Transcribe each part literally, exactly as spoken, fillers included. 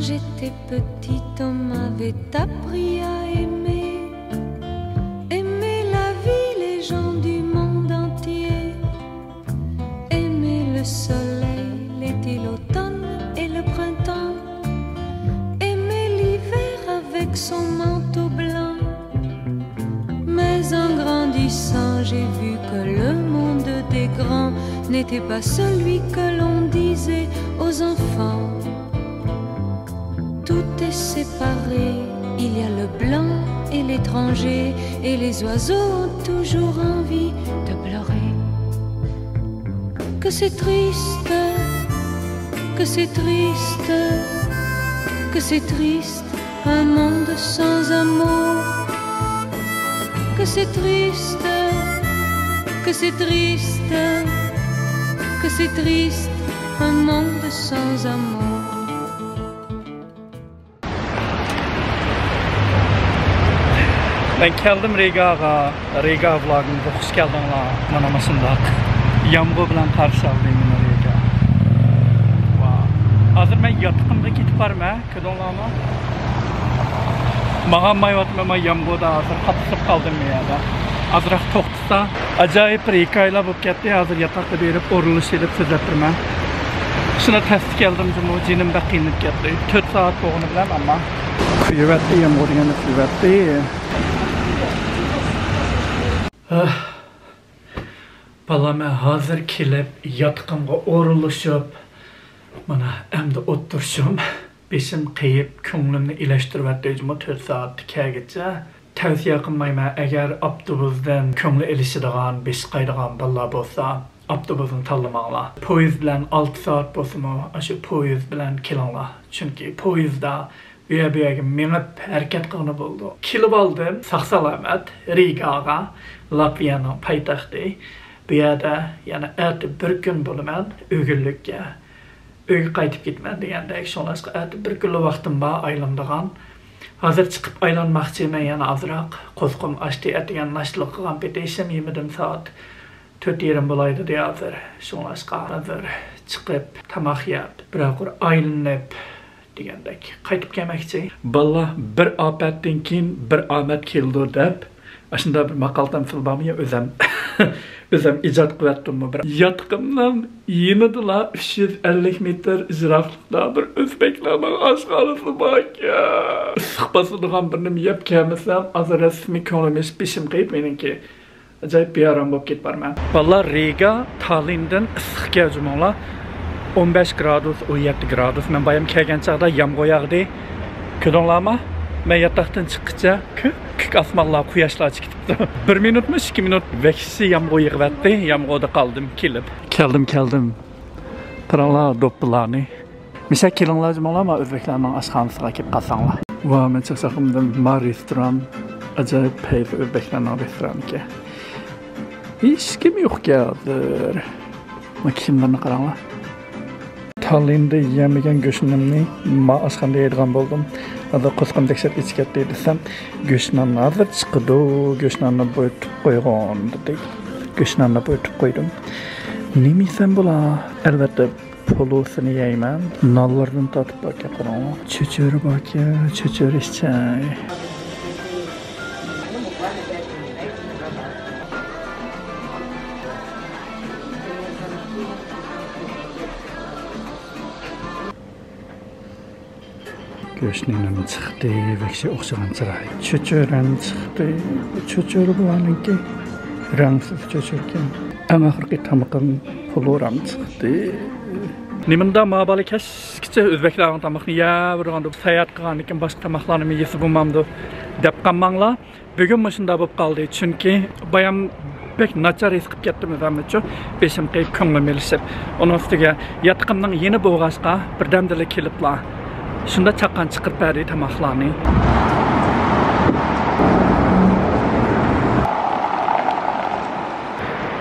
J'étais petite, on m'avait appris à aimer. Aimer la vie, les gens du monde entier. Aimer le soleil, l'été, l'automne et le printemps. Aimer l'hiver avec son manteau blanc. Mais en grandissant, j'ai vu que le monde des grands n'était pas celui que l'on disait aux enfants. Tout est séparé, il y a le blanc et l'étranger, et les oiseaux ont toujours envie de pleurer. Que c'est triste, que c'est triste, que c'est triste, un monde sans amour. Que c'est triste, que c'est triste, que c'est triste, un monde sans amour. مەن كەلدىم رىگاغا. رىگا ۋلوگىمغا خۇش كەلدىڭلار. مانا مۇشۇنداق يامغۇر بىلەن قارشى ئالدى مېنى رىگا. ۋاو. ھازىر مەن ياتىقىمغا كېتىپ بارىمەن. كۆردۈڭلارمۇ؟ ماڭالمايۋاتىمەن، مەن يامغۇردا ھازىر قاتتىق قالدىم بۇ يەردە. ئازراق توختىسا. ئاجايىپ بىر ھېكايىلەر بولۇپ كەتتى. ھازىر ياتاققا بېرىپ ئورۇنلىشىپ سۆزلەپ تۇرىمەن. شۇنى تەستە كەلدىم جۇمۇ، جېنىم بەك قىينىلىپ كەتتى. تۆت سائەت بولغىنى بىلەن ئەمما. قۇيۇۋەتتى، يامغۇر يەنە قۇيۇۋەتتى. ئاھ. بالام، مەن ھازىر كېلىپ ياتىقىمغا ئورۇنلىشىپ، مانا ئەمدى ئولتۇرۇشۇم. بېشىم قېيىپ، كۆڭلۈمنى ئېلەشتۈرۈۋەتتى جۇمۇ تۆت سائەتتە كەلگىچە. تەۋسىيە قىلمايمەن، ئەگەر ئاپتوبۇستىن كۆڭلى ئېلىشىدىغان، بېشى قايىدىغان بالىلار بولسا، ئاپتوبۇسنى تاللىماڭلار. پويىز بىلەن ئالتە سائەت بولسىمۇ، ئاشۇ پويىز بىلەن كېلىڭلار. چۈنكى پويىزدا ئۇ يەر بۇ يەرگە مېڭىپ ھەرىكەت قىلغىلى بولىدۇ. كېلىۋالدىم ساق-سالامەت رىگاغا، لاتۋىيەنىڭ پايتەختى. بۇ يەردە يەنە ئەتە بىر كۈن بولىمەن ئۆگۈنلۈككە. ئۆيگە قايتىپ كېتىمەن دېگەندەك، شۇڭلاشقا ئەتە بىر كۈنلا ۋاقتىم بار ئايلىنىدىغان. ھازىر چىقىپ ئايلانماقچىمەن يەنە ئازراق. قورسىقىم ئاچتى، ئەتىگەن ناشتىلىق قىلغان پېتى ھېچنېمە يېمىدىم، سائەت تۆت يېرىم بولاي دېدى ھازىر. شۇڭلاشقا ھازىر چىقىپ، تاماق يەپ، بىرەر قۇر ئايلىنىپ دېگەندەك قايتىپ كەلمەكچى. بالىلار، بىر ئاپەتتىن كېيىن بىر ئامەت كېلىدۇ دەپ، ئاشۇنداق بىر ماقال تەمسىل بارمۇ يا ئۆزەم، ئۆزەم ئىجاد قىلىۋەتتىممۇ بىر. ياتىقىمنىڭ يېنىدىلا ئۈچ يۈز ئەللىك مېتىر يىراقلىقتا بىر ئۆزبەكلەرنىڭ ئاشخانىسى باركەن. ئىسسىق باسىدىغان بىر نېمە يەپ كەلمىسەم، ئازراق رەسمىي كۆڭلۈم ئېچىپ بېشىم قېيىپ مېنىڭكى. ئاجايىپ بىئارام بولۇپ كېتىپ بارىمەن. بالىلار، رىگا تاللىندىن ئىسسىق گەۋجىمۇڭلار. ئون بەش گرادۇس، ئون يەتتە گرادۇس. مەن بايام كەلگەن چاغدا يامغۇر ياغدى. كۆردۈڭلارمۇ؟ مەن ياتاقتىن چىققىچە كۆك، كۆك ئاسمانلار، قۇياشلار چىقىپتۇ. بىر مىنۇتمۇ، ئىككى مىنۇت ۋەھشىي يامغۇر يېغىۋەتتى. يامغۇردا قالدىم كېلىپ. كەلدىم، كەلدىم. قاراڭلار، دوپپىلارنى. مىشە، كېلىڭلار جۇمۇڭلار، ما ئۆزبەكلەرنىڭ ئاشخانىسىغا كېلىپ قالساڭلار. ۋا، مەن چاقچاقلىدىم. ما رېستوران، ئاجايىپ پەيزى ئۆزبەكلەرنىڭ رېستورانىكەن. ھېچكىم يوقكەن ھازىر. ما كىيىملىرىنى قاراڭلار. تاللىندا يېمىگەن گۆشناننى ما ئاشخانىدا يەيدىغان بولدۇم. ھازىر قورسىقىم دەھشەت ئېچىپ كەتتى دېسەم، گۆشنان ھازىر چىقىدۇ، گۆشناننى بۇيرۇتۇپ قويغىن دېدى. گۆشناننى بۇيرۇتۇپ قويدۇم. نېمە يېسەم بولا؟ ئەلۋەتتە، پولۇسىنى يەيمەن. نانلىرىدىن تارتىپ باركەن، قاراڭ. چۆچۈرە باركەن، چۆچۈرە ئىچەي. گۆشنىنىم چىقتى، ۋەھشىي ئوخشىغان چىراي. چۆچۈرەم چىقتى. چۆچۈرە بۇلارنىڭكى. رەڭسىز چۆچۈرىكەن. ئەڭ ئاخىرقى تامىقىم پولۇرام چىقتى. نېمىندا ما بالا كەچكىچە ئۆزبەكلەرنىڭ تامىقىنى يەۋېرىدىغاندۇ، ساياھەت قىلغاندىن كېيىن باشقا تاماقلارنىمۇ يېسە بولمامدۇ دەپ قالماڭلار. بۈگۈن مۇشۇنداق بولۇپ قالدى، چۈنكى بايام بەك ناچار ھېس قىلىپ كەتتىم ئۆزۈمنىچۇ، بېشىم قېيىپ، كۆڭلۈم ئېلىشىپ. ئۇنىڭ ئۈستىگە ياتىقىمنىڭ يېنى بولغاچقا، بىردەمدىلا كېلىپلا شۇنداق چاققان چىقىرىپ بەردى تاماقلارنى.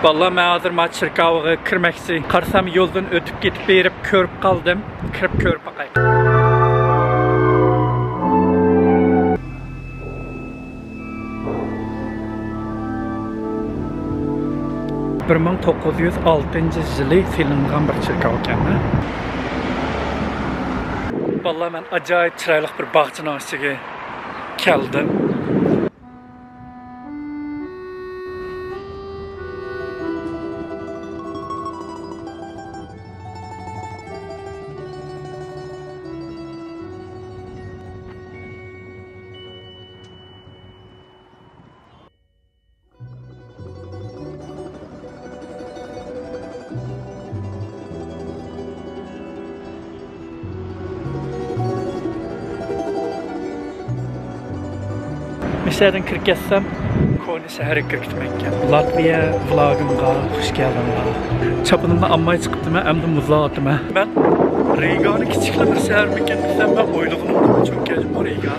بالىلار، مەن ھازىر ما چېركاۋغا كىرمەكچى. قارىسام، يولدىن ئۆتۈپ كېتىپ بېرىپ كۆرۈپ قالدىم. كىرىپ كۆرۈپ باقاي. بىر مىڭ توققۇز يۈز ئالتىنچى يىلى سېلىنغان بىر چېركاۋ ئىكەن. بالىلار، مەن ئاجايىپ چىرايلىق بىر باغچىنىڭ ئىچىگە كەلدىم. مىسەدىن كىرىپ كەتسەم، كونا شەھەرگە كىرىپ كېتىمەنكەن. لاتۋىيە ۋلاگىمغا خۇش كەلدىڭلار. چاپىنىمنى ئالماي چىقىپتىمەن، ئەمدى مۇزلاۋاتىمەن. مەن رىگانى كىچىكلا بىر شەھەرمىكىن دېسەم، مەن ئويلىغىنىمدىن چوڭ كەلدىم بۇ رىگا.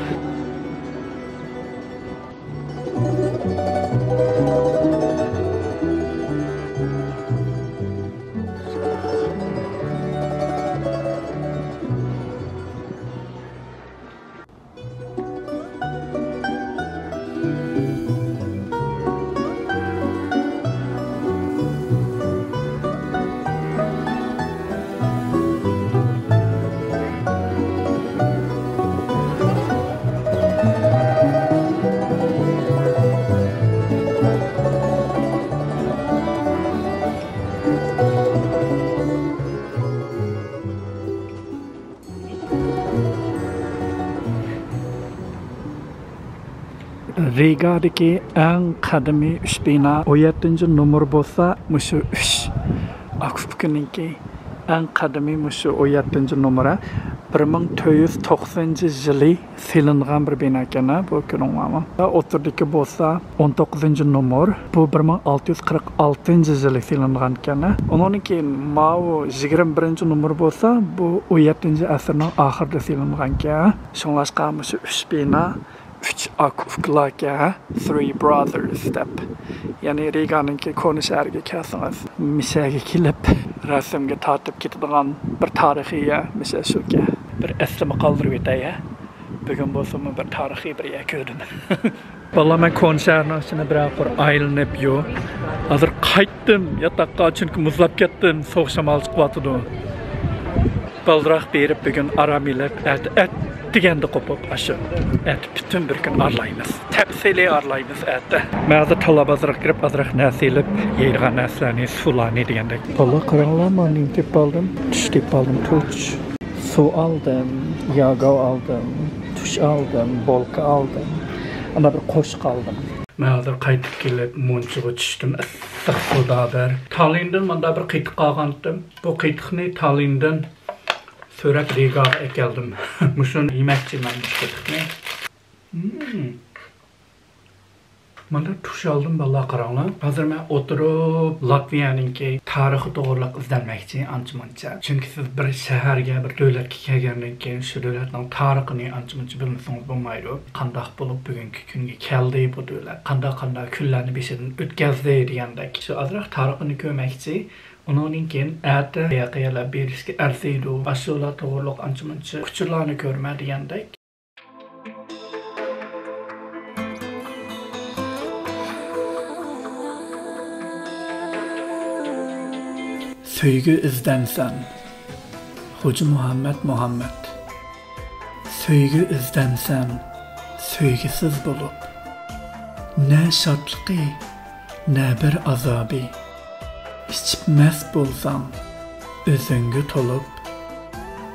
رىگادىكى ئەڭ قەدىمىي ئۈچ بىنا، ئون يەتتىنچى نومۇر بولسا مۇشۇ ئۈچ ئاكا ئۇكىنىڭكى. ئەڭ قەدىمىي مۇشۇ ئون يەتتىنچى نومۇرى، بىر مىڭ تۆت يۈز توقسىنىنچى يىلى سېلىنغان بىر بىنا ئىكەن، بۇ كۆرۈڭلارمۇ. ئوتتۇرىدىكى بولسا ئون توققۇزىنچى نومۇر، بۇ بىر مىڭ ئالتە يۈز قىرىق ئالتىنچى يىلى سېلىنغان ئىكەن. ئۇنىڭدىن كېيىن ماۋۇ يىگىرمە بىرىنچى نومۇر بولسا، بۇ ئون يەتتىنچى ئەسىرنىڭ ئاخىرىدا سېلىنغان ئىكەن. شۇڭلاشقا مۇشۇ ئۈچ بىنا، ئۈچ ئاكا ئۇكىلاركەن، Three Brothers دەپ. يەنى رىگانىڭكى كونا شەھەرگە كەلسىڭىز، مىسەگە كېلىپ رەسىمگە تارتىپ كېتىدىغان بىر تارىخىي يەر مىسە شۇكەن. بىر ئەسلىمە قالدۇرۇپ ئۆتەي ھە. بۈگۈن بولسىمۇ بىر تارىخىي بىر يەر كۆردۈم. بالىلار، مەن كونا شەھەرنىڭ ئىچىنى بىرەر قۇر ئايلىنىپ يۇ. ھازىر قايتتىم ياتاققا، چۈنكى مۇزلاپ كەتتىم، سوغۇق شامال چىقىۋاتىدۇ. بالدۇراق بېرىپ بۈگۈن ئارام ئېلىپ، ئەتە ئەتىگەندە قوپۇپ، ئاشۇ ئەتە پۈتۈن بىر كۈن ئارىلايمىز. تەپسىلىي ئارىلايمىز ئەتە. مەن ھازىر تالا بازىرىغا كىرىپ، ئازراق نەرسە ئېلىپ، يەيدىغان نەرسىلەرنى، سۇلارنى دېگەندەك. بالىلار، قاراڭلار، مانا نېمە تېپىپ ئالدىم؟ تۇش تېپىپ ئالدىم، تۇش. سۇ ئالدىم، ياگاۋ ئالدىم، تۇش ئالدىم، بولكا ئالدىم. ئانا بىر قوشۇق ئالدىم. مەن ھازىر قايتىپ كېلىپ مۇنچىغا چۈشتۈم، ئىسسىق سۇدا بىر. تاللىندىن ماندا بىر قېتىق ئالغانتىم. بۇ قېتىقنى تاللىندىن سۆرەپ رىگاغا ئەكەلدىم. مۇشۇنى يېمەكچىمەن، مۇشۇ قېتىقنى. مم. ماندا تۇش ئالدىم، بالىلار، قاراڭلار. ھازىر مەن ئولتۇرۇپ لاتۋىيەنىڭكى تارىخى توغرىلىق ئىزدەنمەكچى ئانچە-مۇنچە. چۈنكى سىز بىر شەھەرگە، بىر دۆلەتكە كەلگەندىن كېيىن شۇ دۆلەتنىڭ تارىخىنى ئانچە-مۇنچە بىلمىسىڭىز بولمايدۇ. قانداق بولۇپ بۈگۈنكى كۈنگە كەلدى بۇ دۆلەت، قانداق-قانداق كۈنلەرنى بېشىدىن ئۆتكەزدى دېگەندەك. شۇ ئازراق تارىخىنى كۆرمەكچى. ئۇنىڭدىن كېيىن ئەتە قەيەرلەر بېرىشكە ئەرزىيدۇ، ئاشۇلار توغرۇلۇق ئانچە-مۇنچە ئۇچۇرلارنى كۆرمە دېگەندەك. سۆيگۈ ئىزدەمسەن، خوجا مۇھەممەد مۇھەممەد. سۆيگۈ ئىزدەمسەن، سۆيگۈسىز بولۇپ، نە شادلىقى، نە بىر ئازابى. ئىچىپ مەست بولساڭ، ئۆزۈڭگە تولۇپ،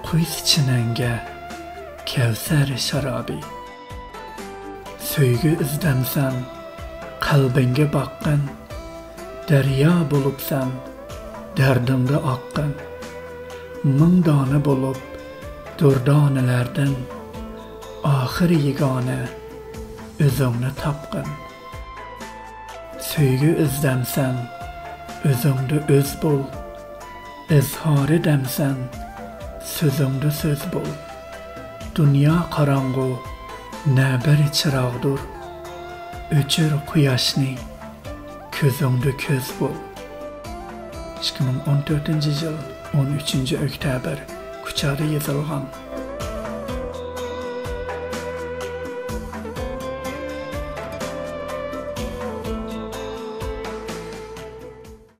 قۇيسا چىنەڭگە كەۋسەر شارابى. سۆيگۈ ئىزدەمسەن، قەلبىڭگە باققىن، دەريا بولۇپسەن، دەردىڭدە ئاققىن. مىڭ دانە بولۇپ دۇردانىلەردىن، ئاخىر يېگانە ئۆزۈڭنى تاپقىن. سۆيگۈ ئىزدەمسەن، ئۆزۈڭدە ئۆز بول. ئىزھارى دەمسەن، سۆزۈڭدە سۆز بول. دۇنيا قاراڭغۇ، نە بىر چىراغدۇر. ئۆچۈر قۇياشنى، كۆزۈڭدە كۆز بول. ئىككى مىڭ ئون تۆتىنچى يىل ئون ئۈچىنچى ئۆكتەبىر، كۇچادا يېزىلغان.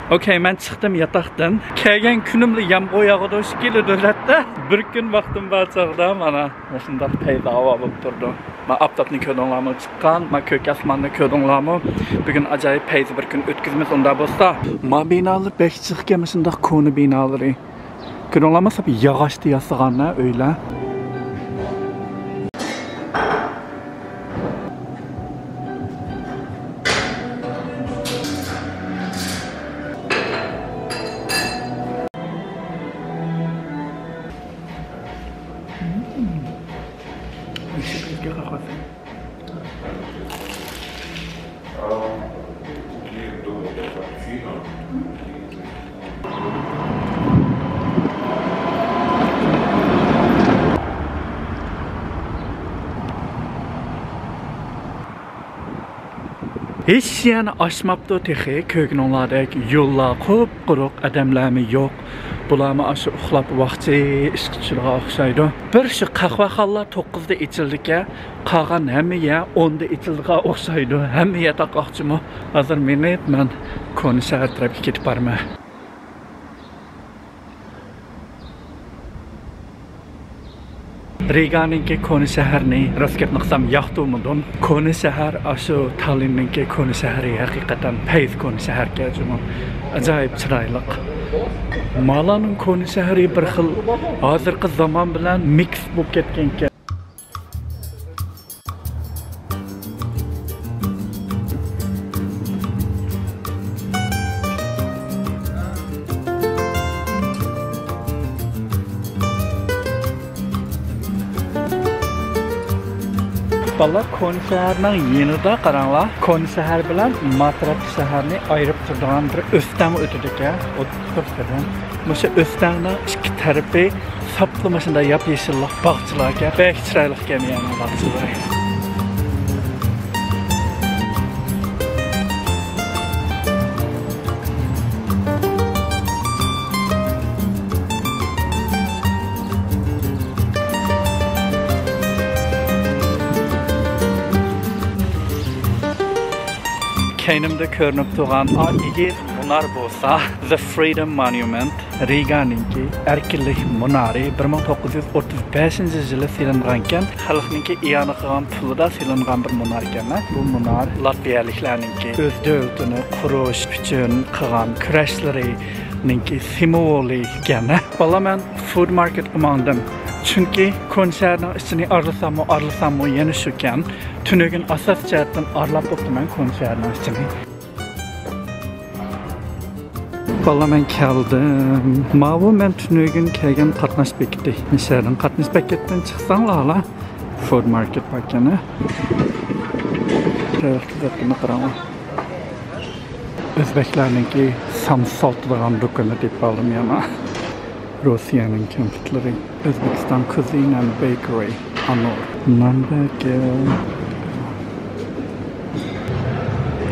ئوكەي، مەن چىقتىم ياتاقتىن. كەلگەن كۈنۈملا يامغۇر ياغىدۇ، شىكىللى دۆلەتتە. بىر كۈن ۋاقتىم بار چاغدا مانا مۇشۇنداق پەيزى ھاۋا بولۇپ تۇرىدۇ. مانا ئاپتاپنى كۆردۈڭلارمۇ چىققان، مانا كۆك ئاسماننى كۆردۈڭلارمۇ؟ بۈگۈن ئاجايىپ پەيزى بىر كۈن ئۆتكۈزىمىز ئۇنداق بولسا. ما بىنالار بەك جىقكەن، مۇشۇنداق كونا بىنالىرى. كۆردۈڭلارمۇ، ساپ ياغاچتا ياسىغان ئۆيلەر. ھېچ يەرنى ئاچماپتۇ تېخى، كۆرگىنىڭلاردەك يوللار قۇپقۇرۇق، ئادەملەرمۇ يوق. بۇلارمۇ ئاشۇ ئۇخلاپ ۋاقچى ئىشقا چۈشىدىغان ئوخشايدۇ. بىر شۇ قەھۋەخانىلار توققۇزدا ئېچىلىدىكەن، قالغان ھەممە يەر ئوندا ئېچىلىدىغان ئوخشايدۇ. ھەممە يەر تاقاقچىمۇ. ھازىر مېڭىپ مەن كونا شەھەر تەرەپكە كېتىپ بارىمەن. رىگانىڭكى كونا شەھىرىنى راست گەپنى قىلسام ياقتۇرمىدىم. كونا شەھەر ئاشۇ تاللىننىڭكى كونا شەھىرى ھەقىقەتەن پەيز كونا شەھەركەن جۇمۇ. ئاجايىپ چىرايلىق. مالانىڭ كونا شەھىرى بىر خىل ھازىرقى زامان بىلەن مىكس بولۇپ كەتكەنكەن. بالىلار، كونا شەھەرنىڭ يېنىدا قاراڭلار، كونا شەھەر بىلەن ما تەرەپتىكى شەھەرنى ئايرىپ تۇرىدىغان بىر ئۆستەڭ ئۆتىدىكەن. ئوتتۇرىسىدىن. مۇشۇ ئۆستەڭنىڭ ئىككى تەرىپى ساپلا مۇشۇنداق ياپيېشىللىق باغچىلاركەن. بەك چىرايلىقكەن يەنە باغچىلىرى. كەينىمدە كۆرۈنۈپ تۇرغان ئا ئېگىز مۇنار بولسا، The Freedom Monument، رىگانىڭكى ئەركىنلىك مۇنارى، بىر مىڭ توققۇز يۈز ئوتتۇز بەشىنچى يىلى سېلىنغانكەن. خەلقنىڭكى ئىئانە قىلغان پۇلىدا سېلىنغان بىر مۇناركەن. بۇ مۇنار لاتۋىيەلىكلەرنىڭكى ئۆز دۆلىتىنى قۇرۇش ئۈچۈن قىلغان كۈرەشلىرىنىڭكى سىمۋولى ئىكەن. بالىلار، مەن فۇد ماركېتقا ماڭدىم. چۈنكى كونا شەھەرنىڭ ئىچىنى ئارىلىساممۇ، ئارىلىساممۇ يەنە شۇكەن. تۈنۈگۈن ئاساسىي جەھەتتىن ئارىلاپ بوپتىمەن كونا شەھەرنىڭ ئىچىنى. بالىلار، مەن كەلدىم. ماۋۇ مەن تۈنۈگۈن كەلگەن قاتناش بېكىتى. شەھەردىن قاتناش بېكىتىدىن چىقساڭلارلا فۇد ماركېت باركەن. شەرقىي زەپتىنى قاراڭلار. ئۆزبەكلەرنىڭكى سامسا ساتىدىغان دۇكىنى دەپ ئالدىم يەنە. روسىيەنىڭ كەمپۈتلىرى، ئۆزبېكىستان كۇزىنا بېكرى، ئانۇر. نان بەرگەن.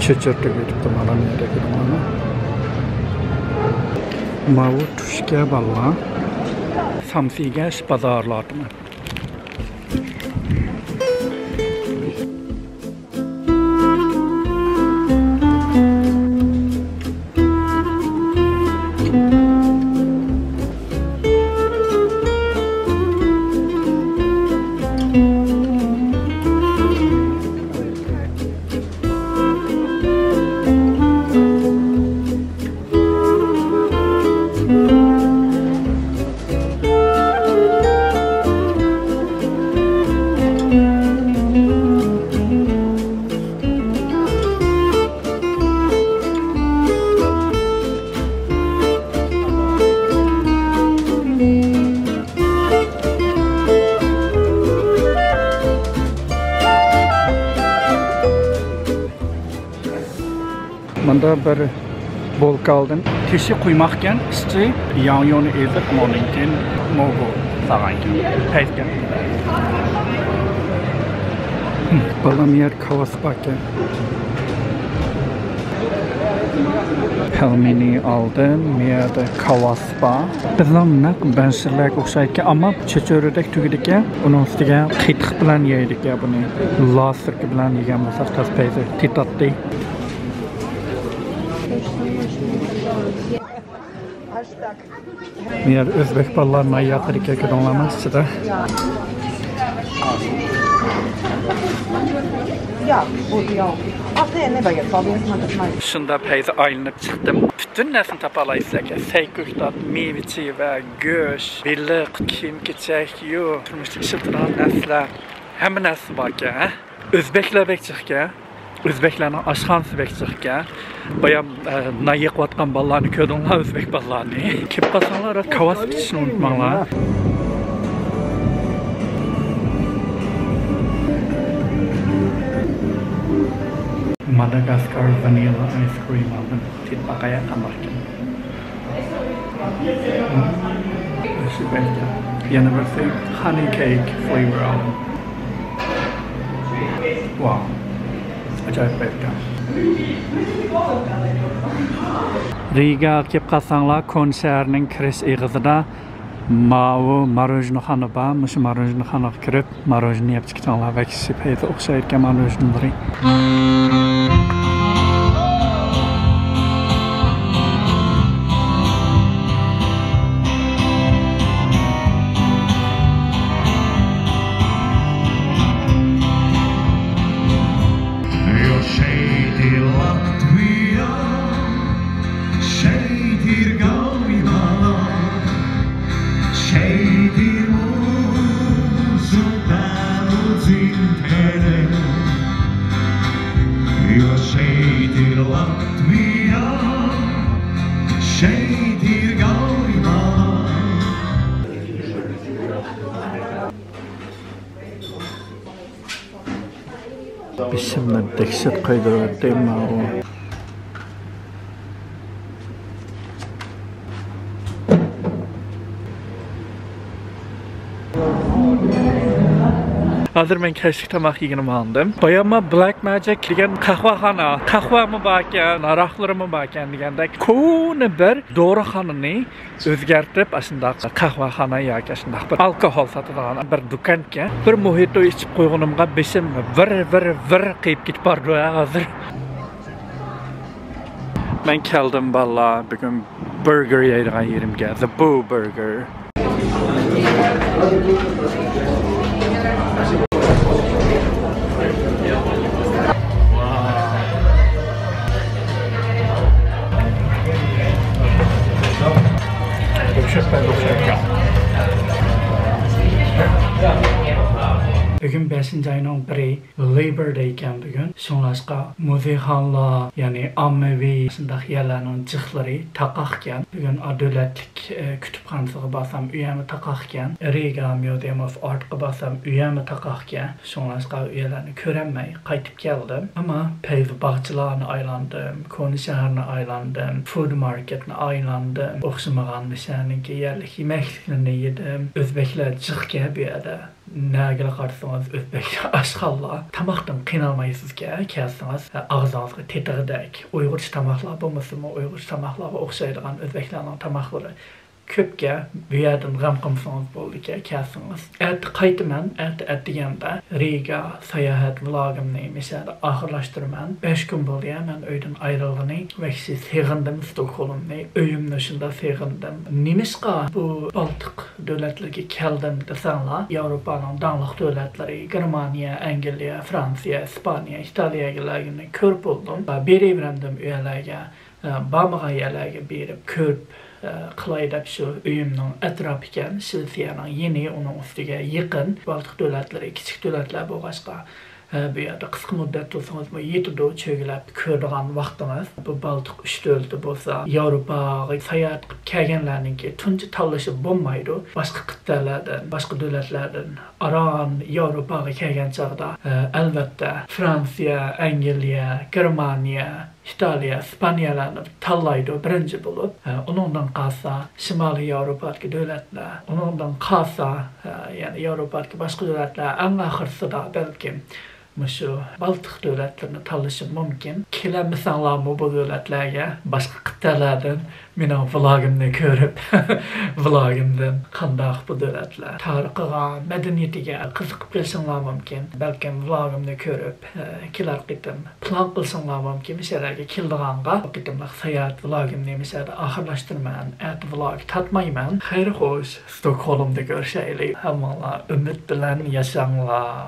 چۆچۈرە تۈگۈۋېتىپتۇ مانا يەردە كۆردۈڭلارمۇ؟ ماۋۇ تۈشكە بالىلار. سامسا يېگەچ بازارلاردىمەن. مۇندا بىر بولكا ئالدىم. تېشى قۇيماقكەن، ئىچى ياڭيۇنى ئېزىپ، ئۇنىڭدىن كېيىن موگۇ سالغانكەن. پەيزكەن. بالام، يەر كاۋاس باركەن. پەلمېنى ئالدىم، مۇ يەردە كاۋاس بار. بىزنىڭ نەق بەنشىرلەرگە ئوخشايدىكەن، ئەمما چۆچۈرىدەك تۈگىدىكەن. ئۇنىڭ ئۈستىگە قېتىق بىلەن يەيدىكەن بۇنى. لاسىركا بىلەن يېگەن بولساق تاز پەيزى تېتاتتى. بۇ يەر ئۆزبەك بالىلار نان يەپ كەتكەن كۆردۈڭلارمۇ ئىچىدە. شۇنداق پەيزى ئايلىنىپ چىقتىم. پۈتۈن نەرسىنى تاپالايسىز ئەكەن. سەي كۆكتات، مېۋە چىۋە، گۆش، بېلىق، كىيىم-كېچەك، يۇ، تۇرمۇشتا ئىشلىتىدىغان نەرسىلەر. ھەممە نەرسە باركەن، ھە؟ ئۆزبەكلەر بەك جىقكەن. ئۆزبەكلەرنىڭ ئاشخانىسى بەك جىقكەن. بايام، ئە، نان يېقىۋاتقان بالىلارنى كۆردۈڭلار، ئۆزبەك بالىلارنى. كېلىپ قالساڭلار، كاۋاس ئىچىشنى ئۇنتۇماڭلار. ماداگاسكار ۋانىللا ئايس كرىم ئالدىم. تېتىپ باقايلى، قانداقكەن. ياخشى بەككەن. يەنە بىرسى honey cake flavor ئالدىم. ۋاو. ئاجايىپ بەككەن. رىگاغا كېلىپ قالساڭلار، كونا شەھەرنىڭ كىرىش ئېغىزىدا ماۋۇ ماروژنىخانا بار. مۇشۇ ماروژنىخانىغا كىرىپ، ماروژنى يەپ چىقىڭلار، بەك سۈپەيدە ئوخشايدىكەن ماروژنىلىرى. بېشىمنى دەھشەت قايدۇرۇۋەتتى ماۋۇ. ھازىر مەن كەچلىك تاماق يېگىلى ماڭدىم. باياممۇ بلاك ماجىك دېگەن قەھۋەخانا، قەھۋەمۇ باركەن، ھاراقلىرىمۇ باركەن دېگەندەك، كونا بىر دورىخانىنى ئۆزگەرتىپ، ئاشۇنداق قەھۋەخانا ياكى ئاشۇنداق بىر ئالكوھول ساتىدىغان بىر دۇكانكەن. بىر موھىتو ئىچىپ قويغىنىمغا بېشىم ۋىر، ۋىر، ۋىر قىيىپ كېتىپ بارىدۇ ھازىر. مەن كەلدىم، بالىلار، بۈگۈن بۇرگېر يەيدىغان يېرىمگە، The Boo Burger. بۈگۈن بەشىنچى ئاينىڭ بىرى، Labor Day ئىكەن بۈگۈن. شۇڭلاشقا مۇزېيخانىلار، يەنى ئاممىۋى شۇنداق يەرلەرنىڭ جىقلىرى تاقاقكەن. بۈگۈن دۆلەتلىك، ئە، كۇتۇپخانىسىغا بارسام، ئۇ يەرمۇ تاقاقكەن. رىگا Museum of Art قا بارسام، ئۇ يەرمۇ تاقاقكەن. شۇڭلاشقا ئۇ يەرلەرنى كۆرەلمەي قايتىپ كەلدىم. ئەمما پەيزى باغچىلارنى ئايلاندىم، كونا شەھەرنى ئايلاندىم، فۇد ماركېتنى ئايلاندىم. ئوخشىمىغان مۇشۇ يەرنىڭكى يەرلىك يېمەكلىكلىرىنى يېدىم. ئۆزبەكلەر جىقكەن بۇ يەردە. نەگىلا قارىسىڭىز ئۆزبەك ئاشخانىلار. تاماقتىن قىينالمايسىزكەن، كەلسىڭىز ئاغزىڭىزغا تېتىغۇدەك. ئۇيغۇرچە تاماقلار بولمىسىمۇ، ئۇيغۇرچە تاماقلارغا ئوخشايدىغان ئۆزبەكلەرنىڭ تاماقلىرى كۆپكەن. بۇ يەردىن غەم قىلمىسىڭىز بولىدىكەن، كەلسىڭىز. ئەتە قايتىمەن، ئەتە، ئەتىگەندە رىگا ساياھەت ۋلوگىمنى مۇشۇ يەردە ئاخىرلاشتۇرىمەن. بەش كۈن بولدى مەن ئۆيدىن ئايرىلغىنى. ۋەھشىي سېغىندىم ستوكھولمنى، ئۆيۈمنى شۇنداق سېغىندىم. نېمىشقا بۇ بالتىق دۆلەتلىرىگە كەلدىم دېسەڭلار، ياۋروپانىڭ داڭلىق دۆلەتلىرى، گېرمانىيە، ئەنگلىيە، فرانسىيە، ئىسپانىيە، ئىتالىيەلەرنى كۆرۈپ بولدۇم. بېرىۋەرمىدىم ئۇ يەرلەرگە. بارمىغان يەرلەرگە بېرىپ كۆرۈپ، قىلاي دەپ شۇ ئۆيۈمنىڭ ئەتراپى ئىكەن، شىۋېتسىيەنىڭ يېنى، ئۇنىڭ ئۈستىگە يېقىن. بالتىق دۆلەتلىرى كىچىك دۆلەتلەر بولغاچقا، ھە، بۇ يەردە قىسقا مۇددەت تۇرسىڭىزمۇ يېتىدۇ، چۆگىلەپ كۆرىدىغان ۋاقتىڭىز. بۇ بالتىق ئۈچ دۆلىتى بولسا، ياۋروپاغا ساياھەت قىلىپ كەلگەنلەرنىڭكى تۇنجى تاللىشى بولمايدۇ. باشقا قىتئەلەردىن، باشقا دۆلەتلەردىن ئاران ياۋروپاغا كەلگەن چاغدا، ھە، ئەلۋەتتە، فرانسىيە، ئەنگلىيە، گېرمانىيە، ئىتالىيە، ئىسپانىيەلەرنى تاللايدۇ بىرىنچى بولۇپ. ھە، ئۇنىڭدىن قالسا شىمالىي ياۋروپادىكى دۆلەتلەر، ئۇنىڭدىن قالسا، ھە، يەنى ياۋروپادىكى باشقا دۆلەتلەر، ئەڭ ئاخىرسىدا بەلكىم مۇشۇ بالتىق دۆلەتلىرىنى تاللىشىم مۇمكىن. كېلەلمىسەڭلارمۇ بۇ دۆلەتلەرگە، باشقا قىتئەلەردىن مېنىڭ ۋىلاگىمنى كۆرۈپ، ۋىلاگىمدىن قانداق بۇ دۆلەتلەر تارىخىغا، مەدەنىيىتىگە قىزىقىپ قېلىشىڭلار مۇمكىن. بەلكىم ۋىلاگىمنى كۆرۈپ، ئە، كېلەر قېتىم پىلان قىلساڭلار مۇمكىن، مۇشۇ يەرلەرگە كېلىدىغانغا بۇ قېتىملىق ساياھەت ۋىلاگىمنى مۇشۇ يەردە ئاخىرلاشتۇرىمەن. ئەتە ۋىلاگ تارتمايمەن. خەير خوش، ستوكھولمدا كۆرۈشەيلى. ھەممىڭلار ئۈمىد بىلەن ياشاڭلار.